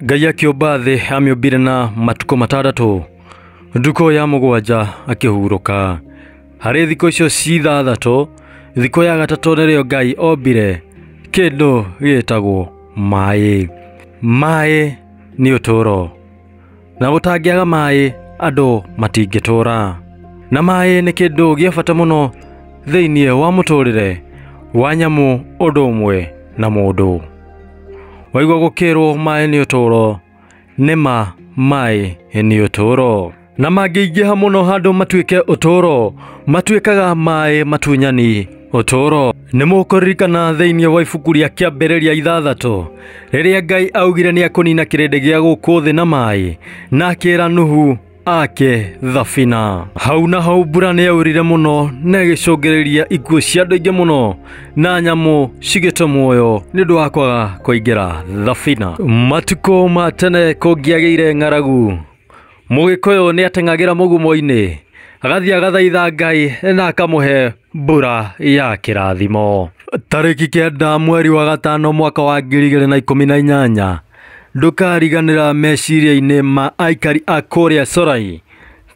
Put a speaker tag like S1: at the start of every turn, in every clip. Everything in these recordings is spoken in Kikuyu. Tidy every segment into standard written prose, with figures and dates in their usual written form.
S1: Ngai akĩũmba thĩ amĩũmbire na matukũ matandatũ, ndukũ ya mũgwanja akĩhurũka. Harĩ thikũ icio cithathatũ, thikũ ya gatatũ nĩrĩo Ngai ombire kĩndũ gĩtagwo maĩ. Maĩ nĩ ũtũũro, na gũtangĩaga maĩ andũ matingĩtũũra. Na maĩ nĩ kĩndũ gĩa bata mũno thĩinĩ wa mũtũrĩre wa nyamũ ũndũ ũmwe na mũndũ. Waigua gũkĩrwo maĩ nĩ ũtũũro, nĩma maĩ nĩ ũtũũro. Na mangĩingĩha mũno handũ matuĩke ũtũũro, matuĩkaga maĩ matunyani ũtũũro. Nĩ mũkũririkana thĩinĩ wa ibuku rĩa Kĩambĩrĩria 6 rĩrĩa Ngai augire nĩ ekũnina kĩrĩndĩ gĩa gũkũ thĩ na maĩ, na akĩra Nuhu ake thabina. Hau na hau mbura nĩ yaurire mũno na ĩgĩcũngĩrĩria ikuũ cia andũ aingĩ mũno na nyamũ cigĩte muoyo nĩ ũndũ wa kwaga kũingĩra thabina. Matukũ ma tene kũngĩagĩire ng'aragu, Mũgĩkũyũ nĩ ateng'agĩra mũgumo-inĩ agathiĩ agathaitha Ngai na akamũhe mbura ya kĩrathimo. Tarĩki 9 mweri wa 5 mwaka wa 2018 ndũkariganĩra meciria-inĩ ma aikari a kũrĩa Sorai,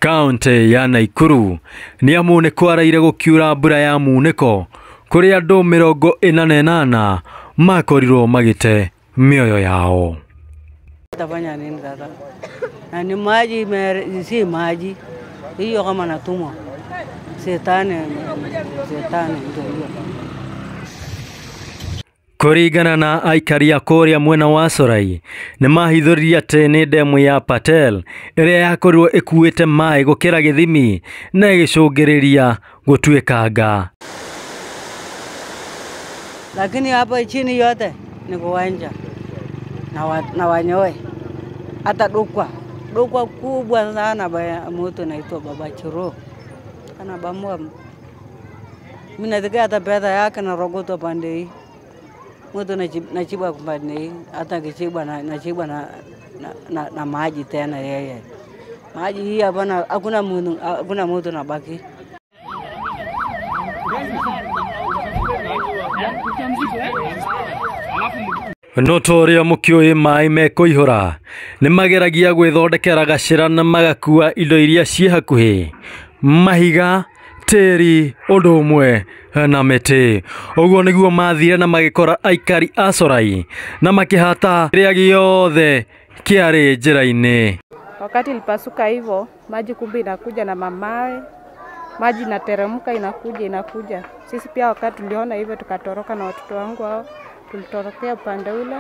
S1: kaũntĩ ya Naikuru, nĩ amu nĩ kwaraire gũkiura mbura ya munĩko kũrĩa andũ 48 makorirwo magĩte mĩoyo yao.
S2: Tafanya nini sasa? Na ni maji, si maji hiyo kama natumwa shetani, shetani ndio hiyo.
S1: Kũringana na aikari a kũrĩa mwena wa Sorai, nĩ mahithũririe atĩ nĩ ndemu ya Patel ĩrĩa yakorirwo ĩkuĩte maĩ gũkĩra gĩthimi na ĩgĩcũngĩrĩria gũtuĩkanga.
S2: Lakini hapa chini yote ni kuwanja na wanyoe hata dukwa dukwa kubwa sana ba mtu naitwa Baba Chiro anabamua. Mimi nataka hata pesa yake na rogoto pande hii, mtu nachibwa pande hii, hata kichibwa nachibwa na maji tena yeye. Maji hii hapana, hakuna mtu, hakuna mtu nabaki.
S1: No ta ũrĩa mũkĩũĩ maĩ mekũihũra, nĩ mageragia gwĩthondekera gacĩra na magakua indo iria ciĩ hakuhĩ, mahiga, tĩri, ũndũ ũmwe na mĩtĩ. Ũguo nĩguo mathire na magĩkora aikari a Sorai na makĩhata kĩrĩa gĩothe kĩarĩ njĩra-inĩ.
S3: Wakati ilipasuka hivyo, maji kumbe inakuja na mamawe, maji inateremka inakuja inakuja. Sisi pia wakati tuliona hivyo tukatoroka na watoto wangu hao. Tulitorokea upande ule,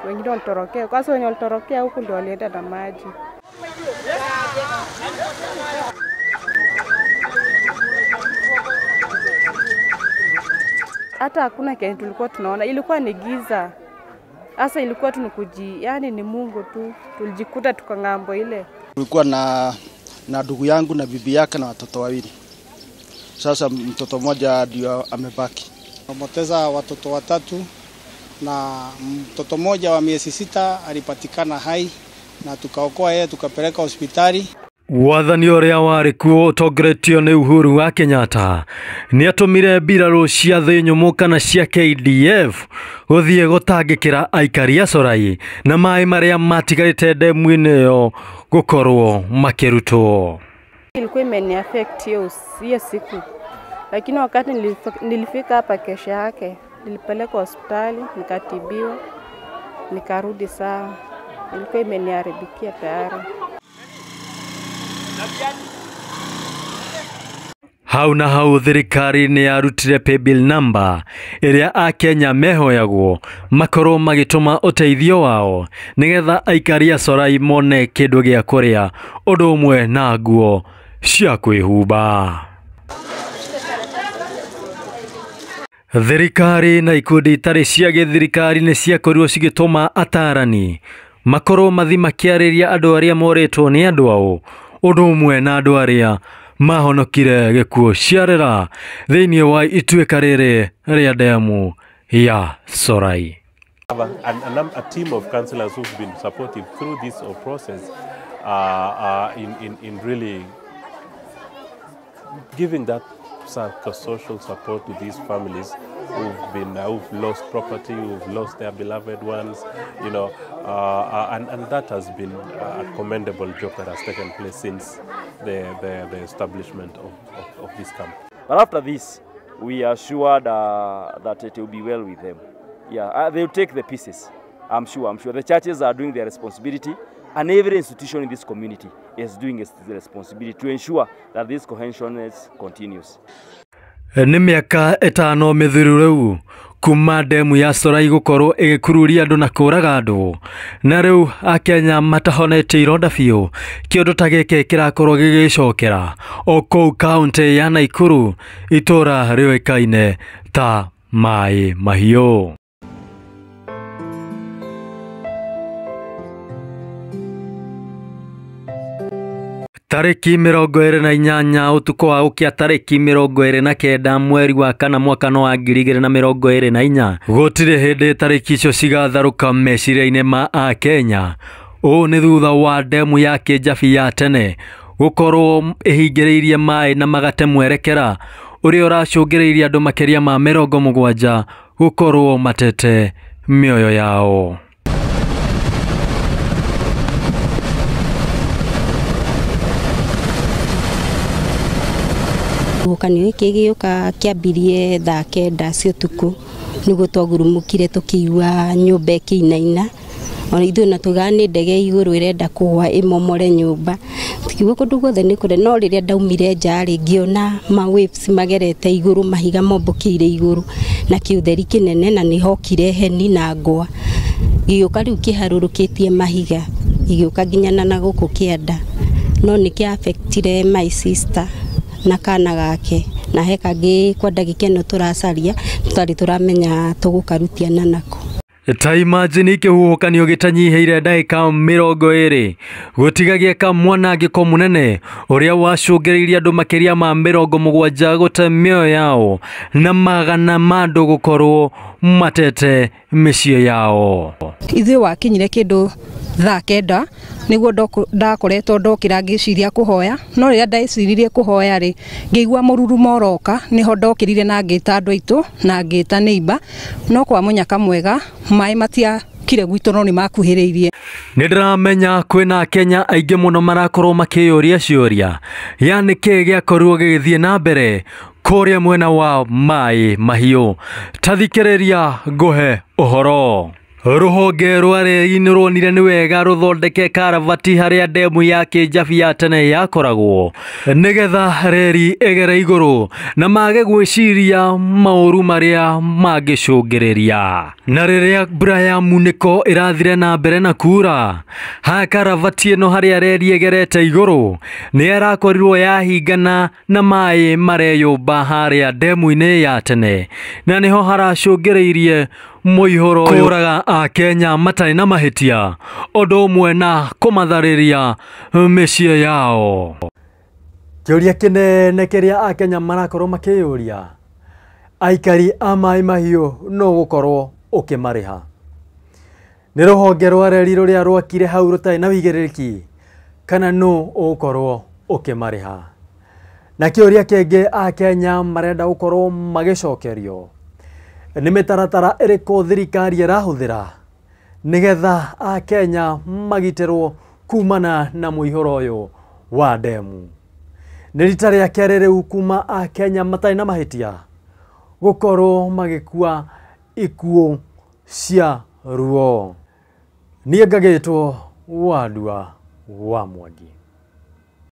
S3: wengine walitorokea. Kwanza wenye walitorokea huku ndio walienda na maji. Hata hakuna kenye tulikuwa tunaona, ilikuwa ni giza. Sasa ilikuwa tu ni yani ni Mungu tu, tulijikuta tuko ng'ambo ile.
S4: Tulikuwa na ndugu yangu na bibi yake na watoto wawili. Sasa mtoto mmoja ndio amebaki.
S5: Tumepoteza watoto watatu na mtoto mmoja wa miezi 6 alipatikana hai na tukaokoa yeye tukapeleka hospitali.
S1: Wathani ũrĩa warĩ kuo ũtongoretio nĩ Uhuru wa Kenyatta nĩ atũmire mbirarũ cia thĩ nyũmũ kana cia KDF gũthiĩ gũtangĩkĩra aikari a Sorai na maĩ marĩa matigarĩte ndemu-inĩ ĩyo gũkorwo makĩrutwo.
S3: Ilikuwa imeni affect hiyo siku, lakini wakati nilifika hapa kesho yake nilipelekwa hospitali nikatibiwa nikarudi sawa. Ilikuwa imeniharibikia tayari.
S1: Hau na hau thirikari nĩ yarutire paybill number ĩrĩa akenya mehoyagwo makorwo magĩtũma ũteithio wao nĩgetha aikari a Sorai mone kĩndũ gĩa kũrĩa ũndũ ũmwe na nguo cia kwĩhumba. Thirikari na ikundi itarĩ cia gĩthirikari nĩ ciakorirwo cigĩtũma atarani makorwo mathi makĩarĩria andũ arĩa morĩtwo nĩ andũ ao ũndũ ũmwe na andũ arĩa mahonokire gĩkuũ ciarĩra thĩinĩ wa ituĩka rĩrĩ rĩa ndemu ya Sorai.
S6: A team of counselors who've been supportive through this process in really giving that psychosocial support to these families who've lost property, who've lost their beloved ones, you know, and that has been a commendable job that has taken place since the establishment of this camp.
S7: But after this, we are sure that it will be well with them. Yeah, they'll take the pieces. I'm sure. The churches are doing their responsibility, and every institution in this community is doing its responsibility to ensure that this cohesion continues.
S1: Nĩ mĩaka 5 mĩthiru rĩu kuma ndemu ya Sorai gũkorwo ĩgĩkururia andũ na kũraga andũ, na rĩu Akenya matahonetie ironda biũ. Kĩũndũ ta gĩkĩ kĩrakorwo gĩgĩcokera o kũu kaũntĩ ya Naikuru, itũra rĩũĩkaine ta Maĩ Mahiũ. Tarĩki 28 ũtukũ wa ũkĩa tarĩki 29 mweri wa kana mwaka wa 2024 gũtirĩ hĩndĩ tarĩki icio cigatharũka meciria-inĩ ma Akenya. Ũũ nĩ thutha wa ndemu ya Kĩnjabi ya tene gũkorwo ĩhingĩrĩirie maĩ na magate mwerekera ũrĩa ũracũngĩrĩirie andũ makĩria ma 70 gũkorwo matete mĩoyo yao.
S8: Kĩhuhũkanio gĩkĩ gĩũka kĩambirie thaa 9 cia ũtukũ nĩguo twagurumũkire tũkĩigua nyũmba ĩkĩinaina. Ona ithuĩ na tugaga nĩ ndege igũrũ ĩrenda kũgwa ĩmomore nyũmba, tukiuga kũndũ guothe nĩ kũrĩa. No rĩrĩa ndaumire nja rĩ, ngĩona ma waves magerete igũrũ, mahiga mombũkĩire igũrũ na kĩũtheri kĩnene, na nĩ hokire heni na ngwa gĩgĩũka rĩu kĩharũrũkĩtie mahiga gĩgĩũka nginya na gũkũ kĩanda. No nĩ kĩa affectire my sister na kana gake, na he kangĩ kwa ndagĩka ĩno tũracaria tũtarĩ tũramenya tũgũkarutiana nako.
S1: Ta imagine kĩhuhũkanio gĩtanyihĩire ndagĩka 20 gũtigagia mwanangĩko mũnene ũrĩa wacũngĩrĩirie andũ makĩria ma 70 gũte mĩoyo yao na magana ma andũ gũkorwo matete mĩciĩ yao.
S9: Ithuĩ wakinyire kĩndũ thaa 9 nĩguo ndakoretwo ndokĩra ngĩciria kũhoya, no rĩrĩa ndeciririe kũhoya rĩ, ngĩigua mũrurumo ũroka, nĩho ndokĩrire na ngĩta andũ aitũ na ngĩta neighbor, no kwa mũnyaka mwega maĩ matiakire gwitũ no nĩ makuhĩrĩirie.
S1: Nĩ ndĩramenya kwĩna Akenya aingĩ mũno marakorwo makĩyũria ciũria ya nĩkĩĩ gĩakorirwo gĩgĩthiĩ na mbere kũrĩa mwena wa Maĩ Mahiũ. Ta thikĩrĩria ngũhe ũhoro. Rũhonge rwa reri nĩ ruonire nĩ wega rũthondeke karavati harĩa ndemu ya Kĩnjabi ya tene yakoragwo nĩgetha reri ĩgere igũrũ na mage gwĩciria maũru marĩa mangĩcũngĩrĩria. Na rĩrĩa mbura ya munĩko ĩrathire na mbere na kura, ha karavati ĩno harĩa reri ĩgerete igũrũ nĩ ĩrakorirwo yahingana na maĩ mareyũmba harĩa ndemu-inĩ ya tene, na nĩho haracũngĩrĩirie mũihũro kũraga Akenya matarĩ na mahĩtia ũndũ ũmwe na kũmatharĩria mĩciĩ yao. Kĩũria kĩnene kĩrĩa Akenya marakorwo makĩyũria, aikari a Maĩ Mahiũ no gũkorwo ũkĩmarĩha? Nĩ rũhonge rwa reri rũrĩa rwakire hau rũtarĩ na wĩigĩrĩrĩki, kana nũ ũgũkorwo ũkĩmarĩha? Na kĩũria kĩngĩ Akenya marenda gũkorwo magĩcokerio nĩ mĩtaratara ĩrĩkũ thirikari ĩrahũthĩra nĩgetha Akenya magitĩrwo kumana na mũihũro ũyũ wa ndemu. Nĩ rita rĩa kerĩ rĩu kuma Akenya matarĩ na mahĩtia gũkorwo magĩkua ikuũ cia ruo. Niĩ ngagĩtwo Wandua wa Mwangi.